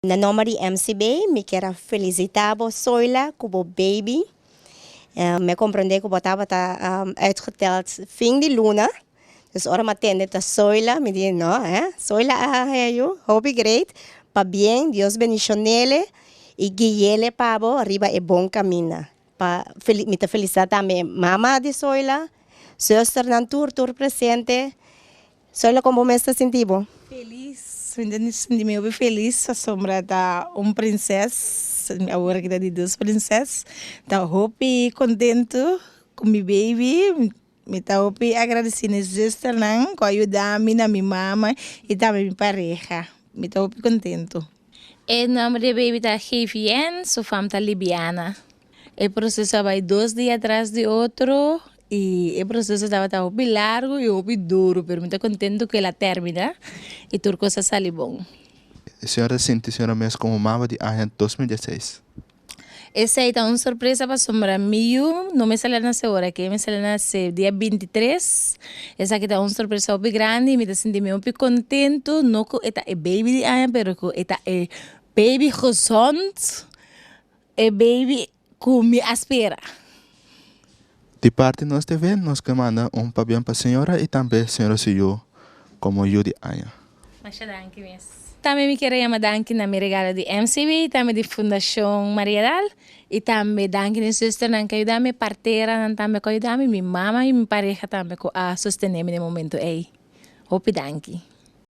Na nomber di MCB mi kier a felicita bo, Soyla, cu bo baby. Mi a comprende cu bo tabata uitgeteld fin di luna. Dus ora mi a tende ta Soyla, mi di no eh, Soyla a haña yu, hopi great. Pabien, Dios bendicionele y guiele pa bo riba e bon caminda. Pa mi ta felicita tambe mama di Soyla, zusternan tur tur presente. Soyla, con bo mes ta sinti bo? Felis, mi ta sinti mi hopi felis pasobra ta un prinses, awor aki ta di dos prinses, ta hopi contento cu mi baby, mi ta hopi agradeci na e zusternan cu a yuda mi, na mi mama y tambe mi pareha, mi ta hopi contento. E nomber di e baby ta GVN, su fam ta Libiana. E proceso a bai dos dia tras di otro y e proceso tabata hopi largo y hopi duro, pero mi ta contento cu el a termina y tur cos a sali bon. E señora ta sinti señora mes como mama di aña 2016? Esey ta un sorpresa pasobra mi yu no mester a nace ora aki, e mester a nace dia 23. Esaki ta un sorpresa hopi grandi y mi ta sinti mi hopi contento, no cu e ta e baby di aña pero cu e ta e baby gezond. E baby cu mi a spera. Di parti nos TV nos ke manda un pabien pa señora y tambe señora su yu como yu di aña. Masha danki mes. Tambe mi kier a yama danki na mi regalo di MCB, tambe di Fundacion Maria Daal y tambe danki na e zusternan cu a yuda mi, parteranan tambe cu a yuda mi, mi mama y mi pareha tambe cu a sostene mi den momento ey. Hopi danki.